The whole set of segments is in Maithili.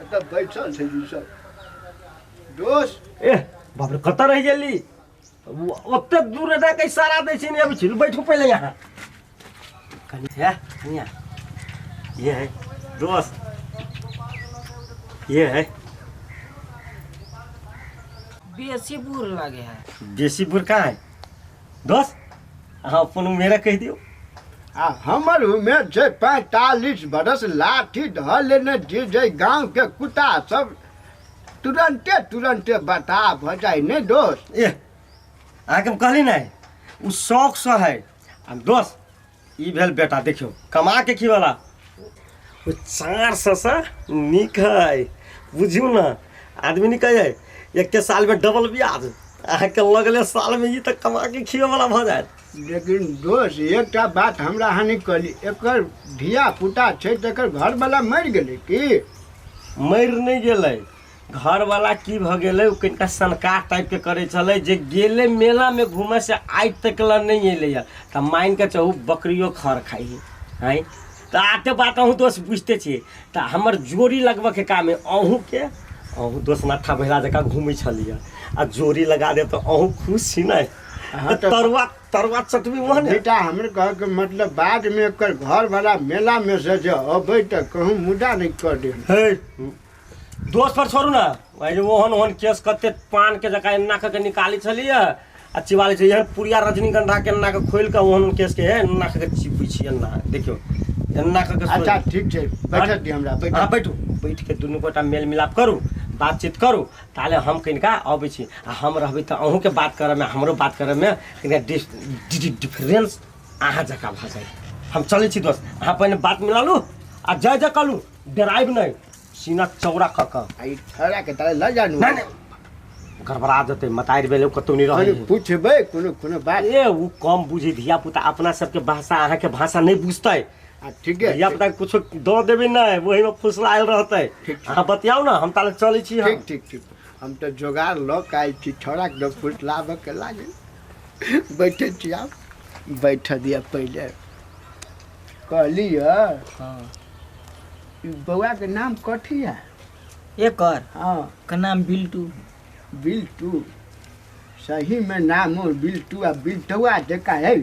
एतऽ बैसल छै ई सब दोस्त। ए बाप रे, कतऽ रहि गेली? ओते दूर एना के इशारा दै छै, नहि अबै छी। बैठू पहिले यहाँ कनि। है कनिया, ये है दोस्त, ये है। बेसी बूढ़ लगे है। बेसी बूढ़ कहाँ है दोस्त? अहाँ अपन उमेर कहि दियौ। आ हमर उमेर छै 45 बरस। लाठी धऽ लेने छी जे गाँवके कुत्ता सब तुरन्ते तुरन्ते बता भऽ जाइ नहि दोस्त। ए अहाँके हम कहली नहि, ओ शौकसँ है। आ दोस्त ई भेल बेटा, देखियौ कमा के खिबला ओ 400 से नीक है। बुझियौ ने, आदमी नहीं कहै एके सालमे डबल ब्याज। अहाँके लगले सालमे ई तऽ कमा के खिएवला भऽ जायत। लेकिन दोस्त एकटा बात हमरा अहाँ नहि कहली, एकर धिया पुता छै तऽ एकर घरवला मरि गेलै की? मरि नहि गेलै घरवला। की भऽ गेलै, ओ कनिका सनका टाइपके करै छलै जे गेलै मेलामे घूमऽ से आइ तक लए नहि एलैए। तऽ मानि कऽ चलू बकरियो खर खाइ हइ। आँय, तऽ आते बात अहूँ दोस्त बुझिते छियै। तऽ हमर जोड़ी लगबऽके काम हइ अहूँके। अहूँ दोस्त नट्ठा बहिरा जकाँ घूमै छलियै, आ जोड़ी लगा देब तऽ अहूँ खुश छी ने? अहाँ तऽ तरुआ तरुआ चटबी वह ने। बेटा, हमर कहऽके मतलब बादमे एकर घरवला मेलामे से जे अबै तऽ कहूँ मुदा नहि कऽ देब। हे दोस्त पर छोड़ू ने भाई, जे ओहन ओहन केस कते पान के जकाँ एना कऽ के निकालै छलियै आ चिबालै छलियै। एहन पुड़िया रजनीगंधा के एना कऽ खोलि कऽ ओहन केस के एना कऽ के चिबै छी, एना देखियौ, एना कऽ के। अच्छा ठीक छै, बैठक दिअ हमरा, बैठक। अहाँ बैठू। बैठ के दुनू गोटा मेल मिलाप करू, बातचीत करू। ताले हम कनिका अबै छी। आ हम रहबै तऽ अहूँके बात करऽमे, हमरो बात करऽमे कनिका डिफरेंस अहाँ जकाँ भऽ जायत। हम चलै छी दोस्त, अहाँ पहिने बात मिला लू आ जय जय कहलू, डराइब नहि, सीना चौड़ा कऽ कऽ। आ ई छौड़ा के ताले लऽ जानू। नहि नहि, गड़बड़ा जेतै, मतारि भेलै, कतहु नहि रहै। कनि पूछबै कोनो कोनो बात। ए ओ कम बुझै धिया पुता, अपना सबके भाषा अहाँके भाषा नहि बुझतै। आ ठीके। धिया पुता के कुछो दऽ देबै नहि, ओहीमे फुसलायल रहतै। ठीक छै। अहाँ बतियाउ ने, हम ताले चलै छी हम। ठीक ठीक ठीक, हम तऽ जोगाड़ लऽ कऽ आयल छी, छौड़ाके तऽ फुसलाबऽके लागल। बैठै छी आब, बैठऽ दिअ पहिले। कहली हाँ। ई बौआके नाम कथी है? एकर? हाँ। के नाम बिल्टू। बिल्टू, सहीमे नाम हो बिल्टू आ बिल्टुआ जकाँ है।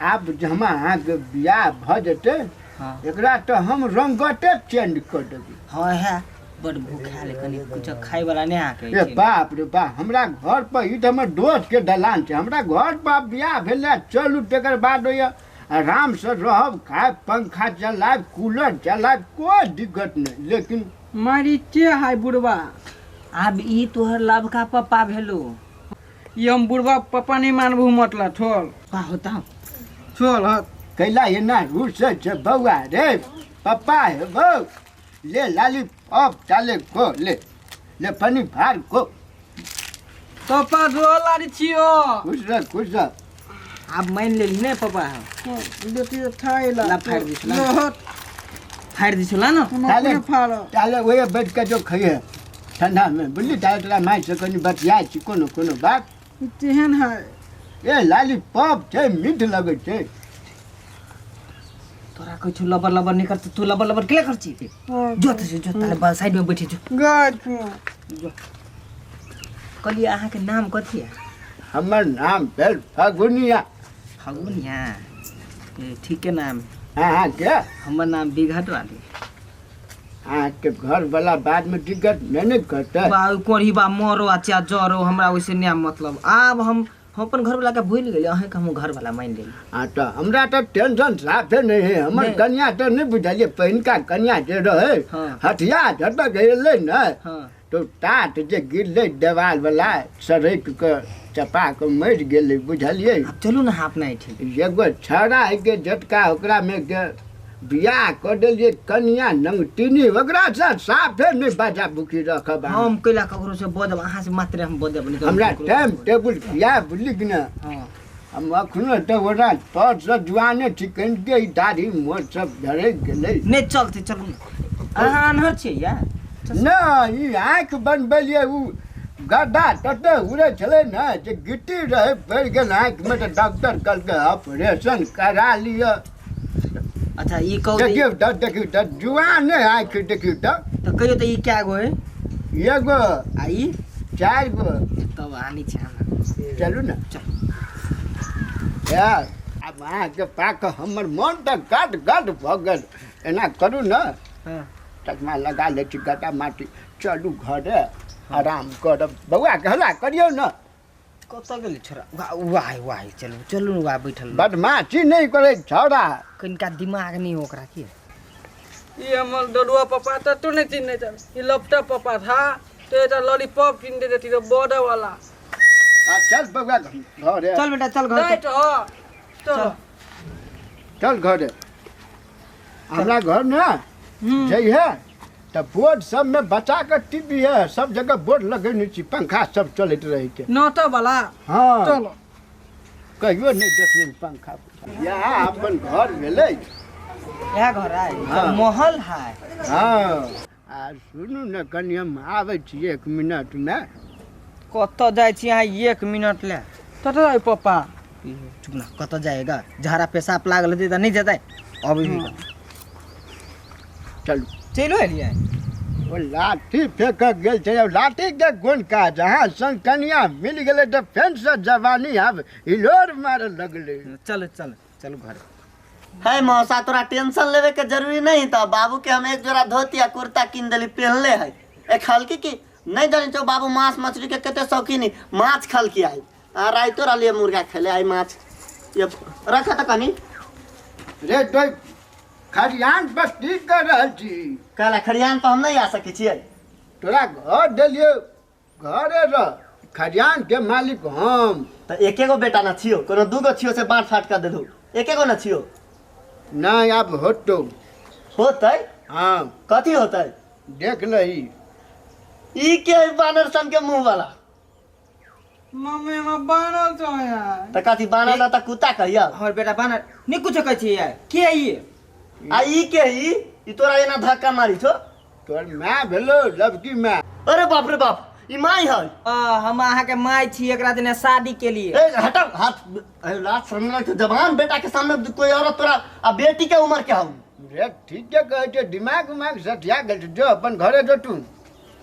आब जे हम अहाँके बियाह भऽ जेतै, हाँ, एकरा तऽ हम रंगते चेंज कऽ देबै। हाँ है, बड भूख आयल, कनि कुछ खाय वाला नहि अहाँके? ए बाप रे बाप, हमरा घर पर ई तऽ हमर दोस्त के दलान छै। हमरा घर पर आब बियाह भेलै, चलू तकर बाद होइए आरामसँ रहब, खायब, पंखा चलायब, कूलर चलायब, कोइ दिक्कत नहि, लेकिन मरिचे है बुढ़वा। आब ई तोहर लवका पप्पा भेलो। ई हम बुढ़वा पप्पा नहीं मानबू, मतलब छोड़। का होता? छोड़ हट। कैला एना रुसै छै बौआ रे? पप्पा हेबौ। ले लाली पप चाले को, ले ले पनी भार को। पप्पा रो लाड़ी छियो। खुश रह, खुश रह। आब मान लेली ने पप्पा? बेटी खाइ ला। ला फाड़ि दै छला। हट। फाड़ि दै छला ने। हम अपने फाड़ो। ताले ओहे बैठ के जो खइहे ठंडा में, बुझली? ताले तोरा माय से कनी बतिया छी कोनो कोनो बात। ई तेहन है। ए लाली पप छै, मीठ लगै छै। तोरा कहै छौ लबर लबर नहि करतै, तू लबर लबर केला कर छी? जो तऽ जो, ताले बस साइड में बैठे जो। गाय तू। कहलियै अहाँके नाम कथी है? हमर नाम भेल फगुनिया। फगुनिया, ए, ठीके नाम है। अहाँके? हमर नाम बिघट वाली। अहाँके घरवला बादमे दिक्कत नहि ने करतै? बा कोढ़ी बा मरो आ चाहे जरो, हमरा ओइसे नहि मतलब। आब हम अपन घरवला के भूलि गेलियै, अहाँके हम घरवला मानि लेलियै। आ तऽ हमरा तऽ टेंशन साफे नहि है। हमर नहि। कनिया तऽ नहि बुझलियै, पहिलका कनिया जे रहै, हाँ। हथिया झटक एलै ने, हाँ। तऽ टाट जे गिरलै देवाल वला, सड़कि कऽ चपा कऽ मरि गेलै, बुझलियै? आब चलू ने अहाँ अपना एहिठाम। एगो छौड़ा है के झटका, ओकरामे के बियाह कऽ देलियै कनिया नंगटिनी, ओकरासँ साफे नहि बाजा बुकी रखब अहाँ। हम कैला ककरो से बजब? अहाँ से मात्र हम बजब, नहि तऽ हम हमरा ककरो से टाइम बजब। टेबुल किया, बुझली कि ने? हाँ। हम अखनो तऽ ओना तरसँ जुआने छी, कनिके ई दाढ़ी मोछ सब झड़कि गेलै। नहि चलतै, चलू ने। अहाँ आन्हर छियै या? नहि, ई आँखि बनबेलियै। ओ गड्ढा तते उड़ै छलै ने जे गिट्टी रहै, पड़ि गेल आँखिमे, तऽ डॉक्टर कहलकै ऑपरेशन करा लिअ। अच्छा ई कहू तऽ देखियौ तऽ, देखियौ तऽ, जुआने आँखि, देखियौ तऽ। तऽ कहियो तऽ ई कए गो है? एगो। आ ई? 4 गो। तब आनी छै हमरा। चलू ने। चल। यार आब अहाँके पाक हमर मन तऽ गद गद भऽ गेल। एना करू ने, हाँ। चश्मा लगा लै छी, गटा माटी, चलू घरे आराम करब। बौआ के हल्ला करियौ ने। कतऽ गेलै छोरा? वाह वाह वाह, चलू चलू ने, वाह बैठल। बदमाशी नहि करै छौड़ा। कनिका दिमाग नहि ओकरा की। ई हमर ददुआ पापा तऽ तू नहीं चिन्हने चल, ई लपटा पापा था तो एकटा लॉलीपॉप किन दे देती बॉर्डर वाला। आ चल बौआ घरे। चल बेटा चल घर। राइट हो चलो। चल घरे। हमरा घर ने जइहे तऽ बोर्ड सबमे बचा कऽ टीवी है, सब जगह बोर्ड लगेने छी, पंखा सब चलैत रहै छै। नोटा वाला? हाँ। चलो। कहियो नहि देखलियै पंखा। इएह अपन घर भेलै। इएह घर है? हाँ। महल है। हाँ। आ सुनू ने, कनि हम आबै छी 1 मिनटमे। कतऽ जाइ छी अहाँ 1 मिनट लए? कतऽ जाइ पप्पा? चुप ना, कतऽ जाएगा? झाड़ा पेशाब लागल हेतै तऽ नहि जेतै। अबै चलू। चलि एलियै। ओ लाठी फेंक गेल छै, लाठी के कोन काज? अहाँ संग कनिया मिल गेलै तऽ फेरसँ जवानी आब हिलोर मारऽ लगलै। चलू चलू चलू घर। है मौसा, तोरा टेंशन लेवे के जरूरी नहीं था। बाबू के हम एक जोड़ा धोती आ कुर्ता किन देली, पहनले है। एक हल्की की नहीं जानी छो बाबू मांस मछली के कते शौकीन है, माछ खलकी आई आ राइतो रहलिए मुर्गा खेले आई माछ। ये रख त कनी। रे तो खरियान पर की कर रहल छी? कहला खरियान पर हम नहीं आ सकै छियै। तोरा घर देलियो, घरे रह, खरियान के मालिक हम। त एके गो बेटा ना छियो, कोनो दूगो छियो से बांट फाट कर देलू, एके गो ना छियो। नहीं अब होतो। होतै? हाँ। कथी होतै? देख लही। ई के है बानर सन के मुंह वाला? मम्मी हम बानर छौ यार। त कथी बानर ना त कुत्ता कहिया? हमर बेटा बानर नहीं कुछ कहै छी यार। के है ई? आ ई के है ई? ई तोरा एना धक्का मारी छो? तोर my भेलो लबकी my. अरे बाप रे बाप, ई my है। हम अहाँ के my छी, एकरा देने शादी के लिए। ए हटाओ हाथ, ए लात सामने तो जवान बेटा के सामने कोई औरत तोरा आ बेटी के उम्र के हौ। रे ठीक है कहै छै, दिमाग उमाग सठिया गेल छै। जो अपन घरे जो तू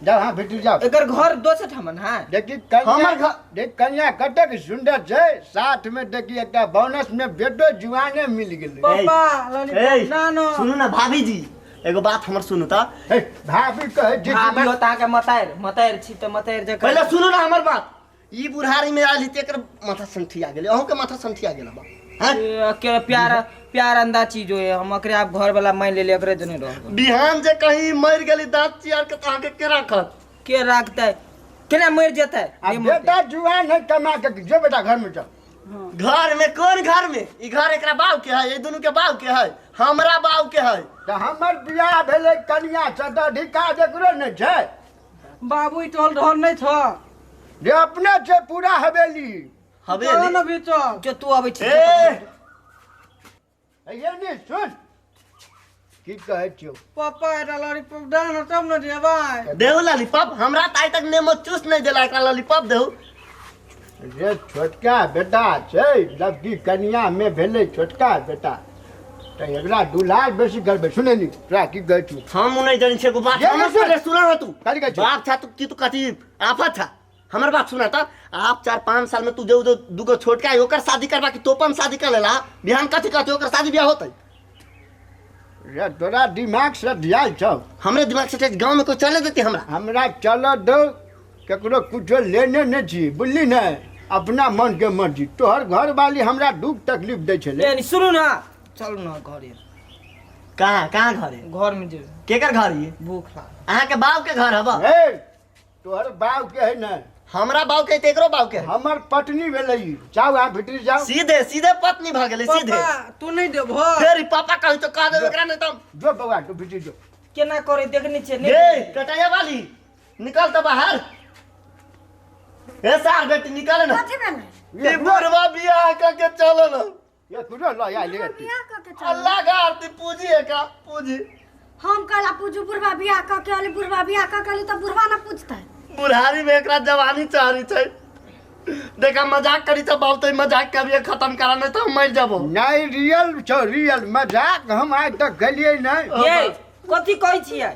जाओ। हाँ बेटी जाओ। एकर घर दोसर ठामन है। देखी कन्या, हमर घर देख कन्या कतेक सुंदर छै, साथ में देखी एकटा बोनस में बेटो जुआने मिल गेलै। पापा लॉलीपॉप नानो। सुनू ना भाभी जी, एगो बात हमर सुनू त। ए भाभी कहै छी भाभी हो ताके मतार मतार छी त मतार जे पहिले सुनू ना हमर बात। ई बुढ़ारी में आली त एकर माथा संठिया गेलै, अहूं के माथा संठिया गेल बा। हैं? के प्यार प्यार अंदा चीज होए, हम एकरे आप घर वाला मान लेले, एकरे जने रह। बिहान जे कहीं मर गेली दांत चियार के त अहाँ के के राखत? के राखतै? केना मर जेतै? आ बेटा जुआन है कमा के जो बेटा घर में जाओ। घर में? कौन घर में? ई घर एकरा बाप के है, ई दोनों के बाप के है, हमरा बाप के है। त हमर बियाह भेलै कन्या से त अधिकार एकरो ने छै। बाबू ई टोल ढोल नहीं छ। जे अपने छै पूरा हवेली। हवेली? न भीतर। जो तू आबै छी। ए ये नहीं सुन की कहै छियौ? पापा एकटा लॉलीपॉप दान तब न देबै। देहु लॉलीपॉप? हमरा त आइ तक नेमो चूस नहीं देला, एकरा लॉलीपॉप देहु। रे छोटका बेटा छै, लड़की कन्या में भेलै छोटका बेटा, त एकरा दुलार बेसी करबै। सुनै नी तोरा की कहै छियौ? हम नहीं जानै छियै एगो बात। ये हमर सुन। पहिले सुना ना तू। कथी कहै छियौ? बाप छा तू की, तू कथी आफत छा? हमर बात सुना त। आप 4-5 साल में तू जो दूगो छोटका है ओकर शादी करबा कि तोपन शादी कर लेला, बिहान कथी कहते ओकर शादी ब्याह होतै? रे तोरा दिमाग से धियाल छौ। हमरे दिमाग से गांव में कोई चले देती हमरा? हमरा चल दो, केकरो कुछो लेने नहीं छी, बुझली ने? अपना मन के मर्जी। तोहर घर वाली हमरा दुख तकलीफ दै छलै। ए सुनू ना, चलू ना घरे। कहाँ कहाँ घरे? घर में जेबै। केकर घर ये? भूख लागल। अहाँ के बाप के घर हब? ए तोहर बाप के है ने? हमरा बाप के एकरो बाप के है। हमर पत्नी भेलै ई। जाओ अहाँ भीतर जाओ। सीधे सीधे पत्नी भ गेलै सीधे। पापा तू नहीं देबहो। फेर ई पापा कहै तो कह देब एकरा नहीं त। जो बौआ तू भीतर जो। केना करे देखने छियै नहीं। ए कटैया वाली निकल त बाहर। ए सार बेटी निकल ना। कथी भेलै? ई बुढ़वा बियाह क के चलल। ये कुरो ल आ ले। बियाह क के चलल। अल्लाह का आरती पूजी है का पूजी। हम कहला पूजू बुढ़वा बियाह क के अली, बुढ़वा बियाह क के अली त बुढ़वा ना पूजतै। बुढ़ारी में एकरा जवानी चाहरी छै। देखा मजाक करी त बाप तो मजाक के अभी खत्म करा नहीं तो हम मर जाबो। नहीं रियल छौ, रियल मजाक हम आज तक गेलियै नहीं। ये कथी कहै छियै?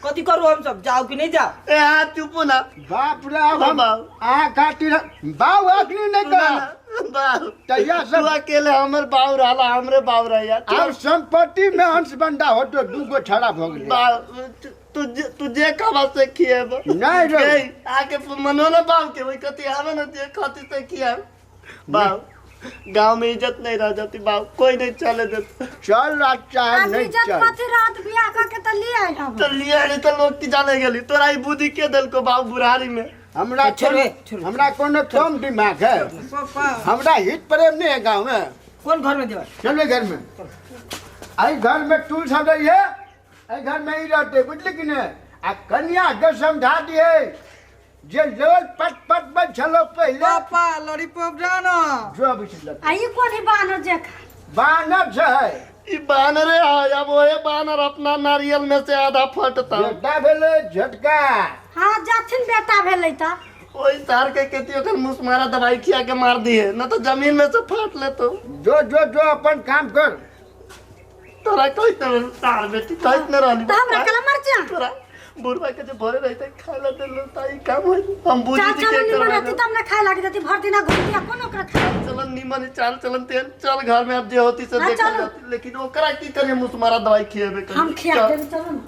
कथी करू हम सब जाओ कि नहीं जाओ ए हाँ चुपू ना बाप रे अब हम बाऊ। अहाँ खातिर बाऊ अखनी नहीं सुना कह ना, बाऊ तहिया तू सब अकेले हमर बाऊ रहला हमरे बाऊ रहिया आब संपत्ति में अंश बंडा होतो दूगो छड़ा भऽ गेलै बाऊ तू तू जे कहबा से खिएब नहीं रे। गई, आके मनो ना बाऊ के वही कथी आवे ना जे खाती से खिएब बाऊ गांव में इज्जत नहीं रह जाती बाऊ कोई नहीं चले देते चल आ चाहे आदमी नहीं इज्जत चल कथी रहत बियाह कऽ के तऽ ले आयल हम तो लिया नहीं तो लोग की जाने गेली तोरा ई बुद्धि के देलको बाऊ बुढ़ारी में हमरा छोड़ कोनो रे, छोड़। हमरा कोनो कम दिमाग है पापा हमरा हित प्रेम नहीं है गाँव में कौन घर में देवा चलो घर में आई घर में तू सब रही है आई घर में ही रहते बुझली कि नहीं आ कन्या के समझा दिए जे लोग पट पट में छलो पहले पापा लॉलीपॉप जानो जो अभी से आ ई कोन ही बानर जे खा बानर छै ई बानरे है अब ओहे बानर अपना नारियल में से आधा फटता बेटा भेलै झटका हाँ जाथिन बेटा भेलै तऽ ओई सार के खेती ओकर मुस मारा दवाई खिया के मार दिए न तो जमीन में से फाट लेतो जो जो जो अपन काम कर तोरा कहत न सार बेटी कहत न रहली तऽ हमरा कला मर जा तोरा बुढ़वा के जे भरे रहते खाए ला देलो त ई काम होई हम बुझी चाल के चलो निमन करबै रहती तऽ हमरा खाए लागि देती भर दिना घूमती आ कोन ओकरा खाए चलन निमन चाल चलन तेल चल घर में अब जे होती से हाँ, देखल चलो। जाती लेकिन ओकरा की करे मुस मारा दवाई खिएबे करी हम खिया चल। देब चलो ना।